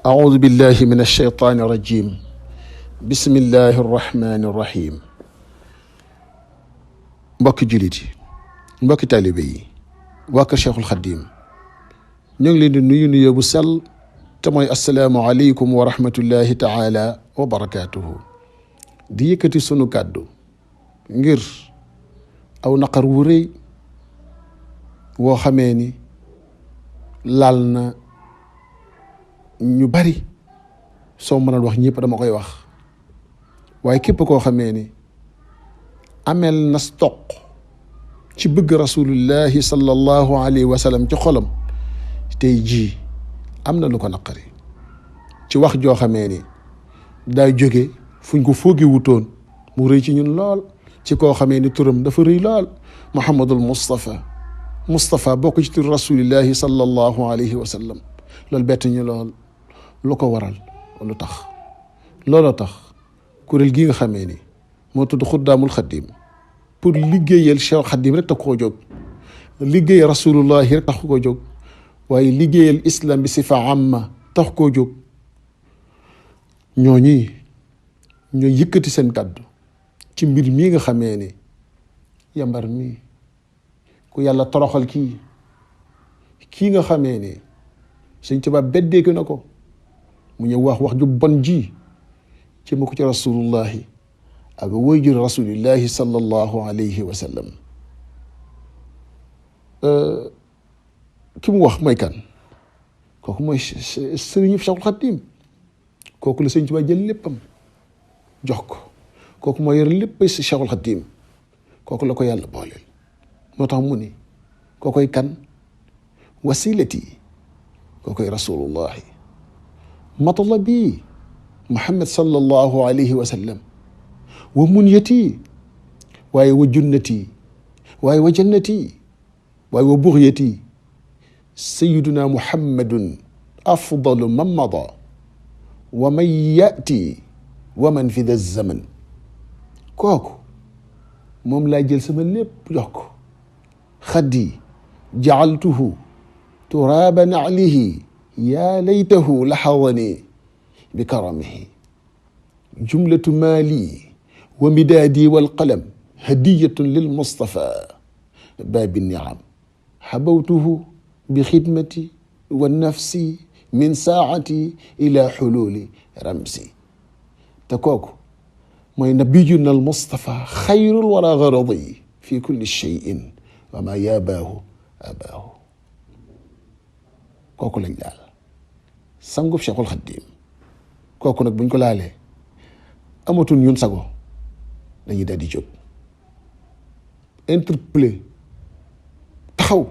أعوذ بالله من الشيطان الرجيم بسم الله الرحمن الرحيم mbokki jullit yi mbokki taalibe yi waa kër Cheikhul Khadim ñu ngi leen di nuyu nuyoo bu sell te mooy assalaamu aleykum wa rahmatullahi taala wa barakaatuhu di yëkkati sunu kàddu ngir aw naqar wu rëy woo xamee ni laal na ñu bari soo mënal wax ñëpp dama koy wax waaye képp koo xamee ni amel na stoq ci bëgg rasulullahi sallallahu alayhi wa sallam ci xolam tey jii am na lu ko naqari ci wax joo xamee ni daa jóge fuñ ko foogi wutoon mu rëy ci ñun lool ci koo xamee ni turam dafa rëy lool Muhammadul Mustafa bokk ci tur rasulillahi sallallahu alayhi wa sallam loolu bett ñu lool lu ko waral lu tax looloo tax kuréel gi nga xamee ni moo tudd Xuddaamul Xadim pour liggéeyal Cheikh Xadim rek tax koo jóg liggéey rasulullahi rek tax koo jóg waaye liggéeyal islam bi sifa amma tax koo jóg ñooñi ñoo yëkkati seen kàddu ci mbir mii nga xamee ni yambar mii ku yàlla toroxal kii nga xamee ni Sëñ Tuubaa beddeeku na ko mu ñëw wax ju bon ji ci ma ko ci rasulullahi ak waajur rasulillahi sallallahu alayhi wa sallam ki mu wax mooy kan kooku mooy sëriñu Cheikhul Khadim kooku la Sëñ Tuubaa jël léppam jox ko kooku moo yor lépp si Cheikhul Khadim kooku la ko yàlla booleel moo tax mu ni kookoy kan wasilati kookoy rasulullahi matlabi Muhammad sallallahu alayhi wa sallam wa munyati waaye wa junnati waaye wa jannati waaye wa bugyati sayyiduna Muhammadun afdalu man mada wa man yati wa man fi da zaman kooku moom laa jël sama lépp jox ko xaddi jacaltuhu turaaba naclihi yaa laytahu laxadani bi karamihi jumlatu maali wa midaadi walqalam hadiyatun lil Mustafa baabi niam xabawtuhu bi xidmati wa nafsi min saacati ila xululi ramsi te kooku mooy nabiyuna al Mustafa xayrul wara garadi fi kulli cheyin wa ma yaabaahu abaahu kooku lañ daal sangub Cheikhul Khadim kooku nag buñ ko laalee amatul ñun sago dañuy daal di jóg interpellé taxaw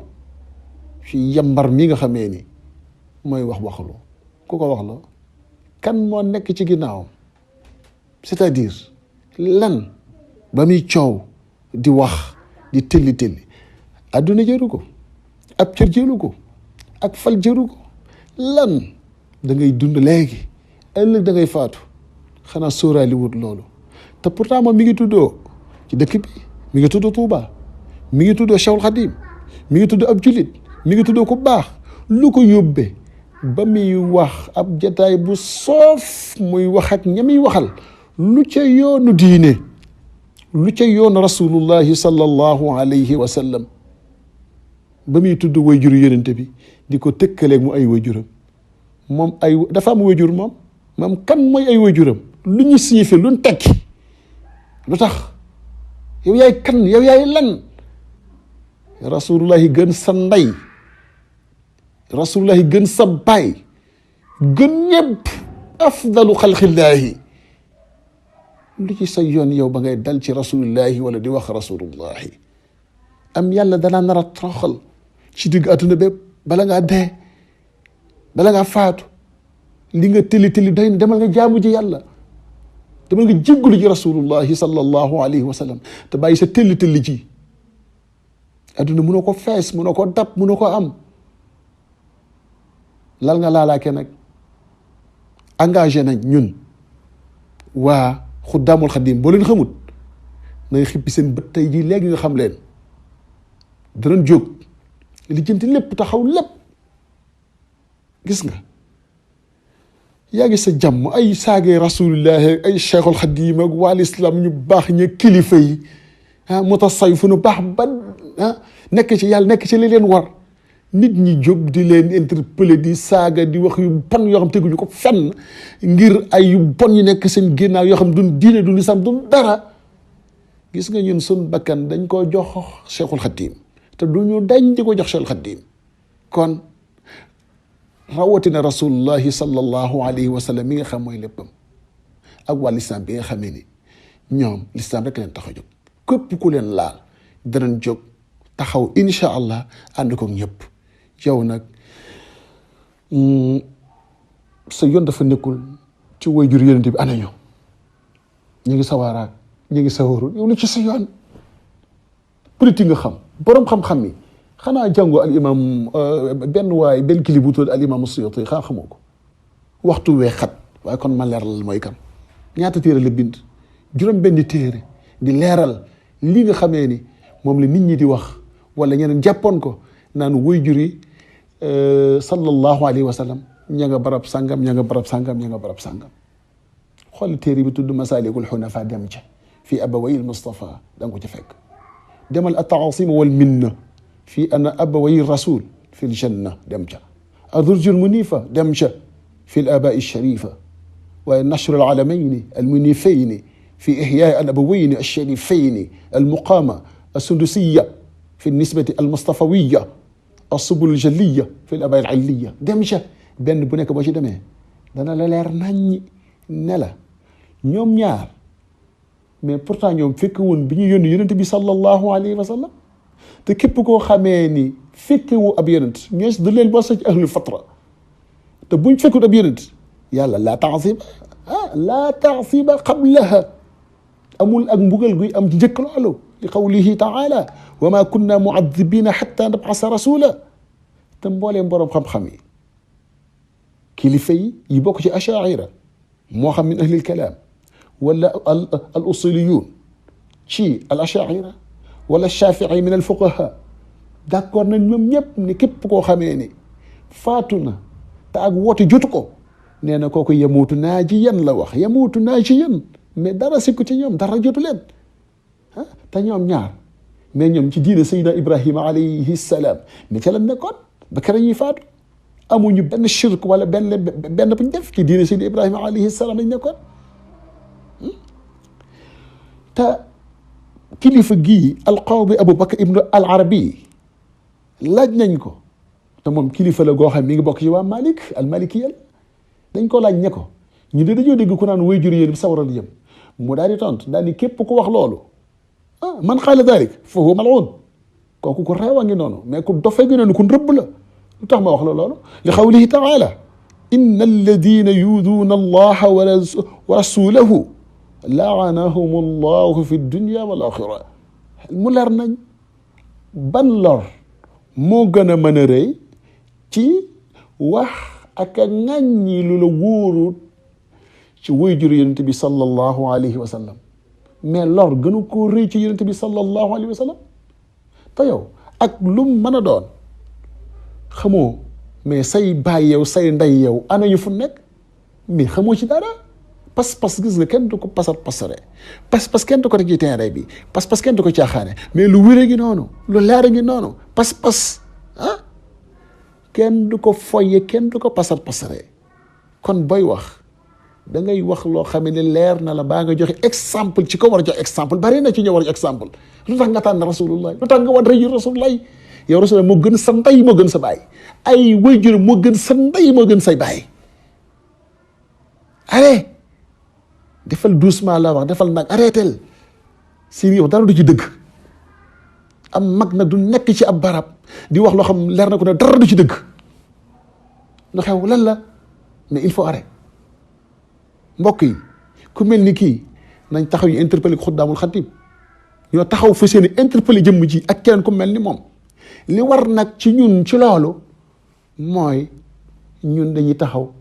ci yambar mi nga xamee ni mooy waxlu ku ko waxloo kan moo nekk ci ginnaawam c'est-à-dire lan ba muy coow di wax di tëlli adduna jëru ko ab cër jëru ko ak fal jëru ko lan da ngay dund léegi ëllëg da ngay faatu xanaa sóoraali wut loolu te pourtant moom mi ngi tuddoo ci dëkk bi mi ngi tuddoo Touba mi ngi tuddoo Cheikhul Khadim mi ngi tuddoo ab julit mi ngi tuddoo ku baax lu ko yóbbee ba muy wax ab jataay bu soof muy wax ak ña muy waxal lu ca yoonu diine lu ca yoonu rasulullahi sallallahu alayhi wa sallam ba muy tudd wayjuru yonente bi di ko tëkkaleeg mu ay wayjuram moom ay dafa am wayjur moom kan mooy ay wayjuram lu ñu signifie lu ñu tekki lu tax yow yaay kan yow yaay lan rasulullahi gën sa ndey rasulullahi gën sa baay gën ñëpp afdalu xalqillaahi lu ci sa yoon yow ba ngay dal ci rasulullahi wala di wax rasulullahi am yàlla danaa nar a toroxal ci digg àdduna bépp bala ngaa dee bala ngaa faatu li nga tëli doy na demal nga jaamu ji yàlla demal nga jéggalu ji rasulullahi sallallahu alayhi wa sallam te bàyyi sa tëli ji àdduna mënoo ko fees mënoo ko dab mënoo ko am lal nga laalaake nag engagé nañ ñun waa Xuddaamul Xadim boo leen xamut na xippi seen bët tey jii léegi nga xam leen danañ jóg li jënti lépp taxaw lépp gis nga yaa ngi sa jàmm ay saagee rasulillahi ay cheikhul xadim ak wal islam ñu baax ña kilifa yi mutasawwifu nu baax ba nekk ci yàlla nekk ci li leen war nit ñi jóg di leen interpeller di saaga di wax yu bon yoo xam teguñu ko fenn ngir ay yu bon yu nekk seen ginnaaw yoo xam duñ diine duñ lislam duñ dara. gis nga ñun sun bakkan dañ koo jox cheikhul xadim te duñu dañ di ko jox cheikhul xadim kon rawatina rasulullahi sallallahu alayhi wa sallam mi nga xam mooy léppam ak waa lislaam bi nga xamee ni ñoom lislaam rek leen tax a jóg képp ku leen laal danañ jóg taxaw incha allah ànd ko ñëpp yow nag sa yoon dafa nekkul ci waajur yonent bi ana ñu ngi sawaaraat ñu ngi sawaru yow lu ci sa yoon politique nga xam borom xam-xam yi xanaa jàngoo al imam benn kili bu tudd al imam Suyuti xanaa xamoo ko waxtu wee xat waaye kon ma leeral mooy kan ñaata téere la bind juróom benn téere di leeral li nga xamee ni moom la nit ñi di wax wala ñeneen jàppoon ko naan waajur yi sallallahu alayhi wa sallam ña nga barab sàngam ña nga barab sàngam ña nga barab sàngam xool téere bi tudd Masaalikul Hunafa dem ca fii abaway al Mustafa da nga ko ca fekk demal at-Taasim wal Minna fii ana abaway rasul fi ljanna dem ca adurjul munifa dem ca fi l abai sharifa waaye nashru alaalamayni almunifayni fi ihyaai al abawayni alsharifayni almuqama alsundusiya fi nisbati almustafawiya alsubul jaliya fi l abai alilliya dem ca benn bu nekk boo ci demee dana la leer naññi ne la ñoom ñaar mais pourtant ñoom fekk woon bi ñu yónni yonent bi sallallahu alayhi wa sallam te képp koo xamee ni fekkewu ab yonent ñoos da leen boo sa ci ahlul fatra te buñ fekkut ab yonent yàlla laa taasiba qablaha amul ak mbugal guy am njëkk loolu li qawlihi taala wa ma kunna muadibina xatta nabasa rasula te mbooleem boroom xam-xam yi kilifa yi bokk ci ashaira moo xam min ahlil kalaam wala al usuliyun ci al ashaira wala shafii min al fuqaha d'accord nañ ñoom ñëpp ni képp koo xamee ni faatu na te ak woote jotu ko nee na kooku yamuutu naajiyan la wax yamuutu naajiyan mais dara sikku ci ñoom dara jotu leen te ñoom ñaar mais ñoom ci diine Seydina Ibrahima alayhi salaam mais ca la nekkoon ba kere ñuy faatu amuñu benn shirk wala benn buñ def ci diine Seydina Ibrahima alayhi salaam lañ nekkoon te kilifa gii alqaadi Abu Bakr ibnu al Arabi laaj nañ ko te moom kilifa la goo xam mi ngi bokk ci waa Malik al Malikiya dañ ko laaj ne ko ñu de dañoo dégg ku naan waajur yéen bi sawaral jëm mu daal di tontu daal ni képp ku wax loolu man qaala dalik fa huwa mal'un kooku ku reewa ngi noonu mais ku dofe ngi noonu ku rëbb la lu tax ma wax la loolu li qawlihi taala inna alladina yuduuna allaha wa rasulahu laanahum allahu fi dunya wal axira mu leer nañ ban lor moo gën a mën a rëy ci wax ak a ŋàññi lu la wóorut ci waajur yonent bi sallallahu alayhi wa sallam mais lor gënu koo rëy ci yonent bi sallallahu alayhi wa sallam te yow ak lu mën a doon xamoo mais say baay yow say ndey yow ana ñu fu nekk mais xamoo ci dara pas-pas gis nga kenn du ko pasare pas-pas kenn du ko teg ci terrain bi pas-pas kenn du ko caaxaane mais lu wéré ngi noonu lu leer ngi noonu pas-pas kenn du ko foye kenn du ko pasare kon booy wax da ngay wax loo xam ne leer na la baa nga joxe exemple ci ko war a jox exemple bari na ci ñoo war a jox exemple lu tax nga tànn rasulullah lu tax nga war rëy rasulullah yow rasulullah moo gën sa ndey moo gën sa baay ay waajur moo gën sa ndey moo gën say baay allez defal doucement la wax defal nag arrêtel si yow dara du ci dëgg am mag nag du nekk ci ab barab di wax loo xam leer na ko ne dara du ci dëgg lu xew lan la mais il faut arrêter mbokk yi ku mel ni kii nañ taxaw ñu interpellé Xuddaamul Xadiim ñoo taxaw fa seen interpellé jëmm ji ak keneen ku mel ni moom li war nag ci ñun ci loolu mooy ñun dañuy taxaw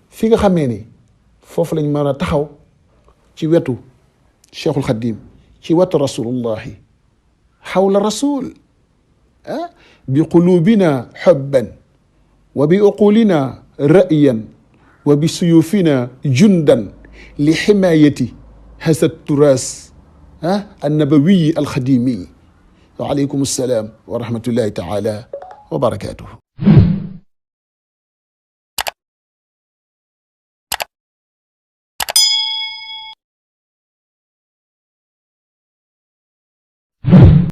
fi nga xamee ni foofu lañ mën a taxaw ci wetu Cheikhul Xadiim ci wetu rasulullahi xawla rasul bi qulubina xubban wa bi uqulina ra'yan wa bi suyufina jundan li ximayati hasa turas annabawiyi alxadimi wa aleykum assalaam wa rahmatullahi taala wa barakatuhu